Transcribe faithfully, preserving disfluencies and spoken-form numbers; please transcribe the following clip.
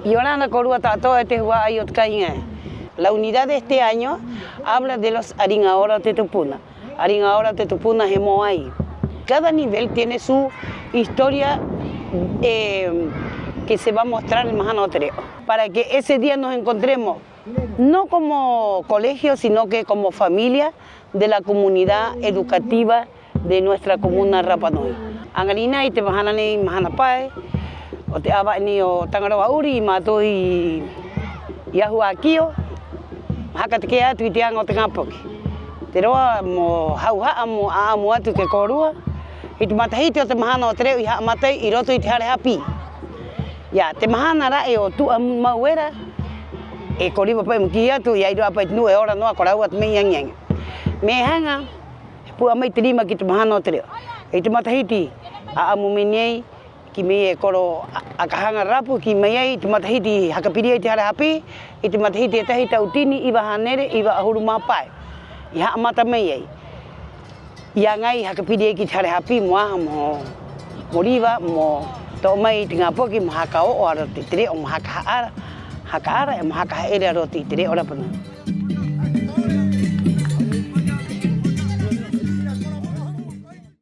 'Iorana kōrua ta'ato'a, e te hua'ai o te kāiŋa ē. La unidad de este año habla de los 'Ariŋa Ora o te Tupuna. 'Ariŋa Ora o te Tupuna he mōai. Cada nivel tiene su historia, eh, que se va a mostrar el mahana o te re'o. Para que ese día nos encontremos, no como colegio, sino que como familia de la comunidad educativa de nuestra comuna Rapa Nui. 'Aŋarinā i te mahana nei, mahana pae, o te 'āva'e nei o Taŋaroa 'Uri, i mātou i, i ahu 'ākio, mo haka take'a atu i te aŋa o te ŋā poki. Te roa mo hauha'a mo 'a'amu atu ki a kōrua i te matahiti o te mahana o te re'o i ha'amata ai 'i roto i te hare hāpī. Ia, te mahana ra'e o tu'a mau era, e ko riva pa'i mo kī atu, i ai rō 'ā pa'i te nu'u e ora nō 'ā, ko rāua te me'e i aŋi-aŋi. Me'e haŋa, he pu'a mai te rima ki te mahana o te re'o. 'I te matahiti 'a'amu mai nei, kī mai e koro 'Aka Haŋa Rapu, kī mai ai te matahiti i haka piri ai te hare hāpī, 'i te matahiti e tahi tautini iva hānere iva 'ahuru mā pae i ha'amata mai ai. I aŋa ai i haka piri ai ki te hare hāpī mo aha, mo, mo riva, mo to'o mai i te ŋā poki mo haka o'o a roto i te re'o, mo haka ha'ara, haka ara 'e mo haka ha'ere a roto i te re'o rapa nui.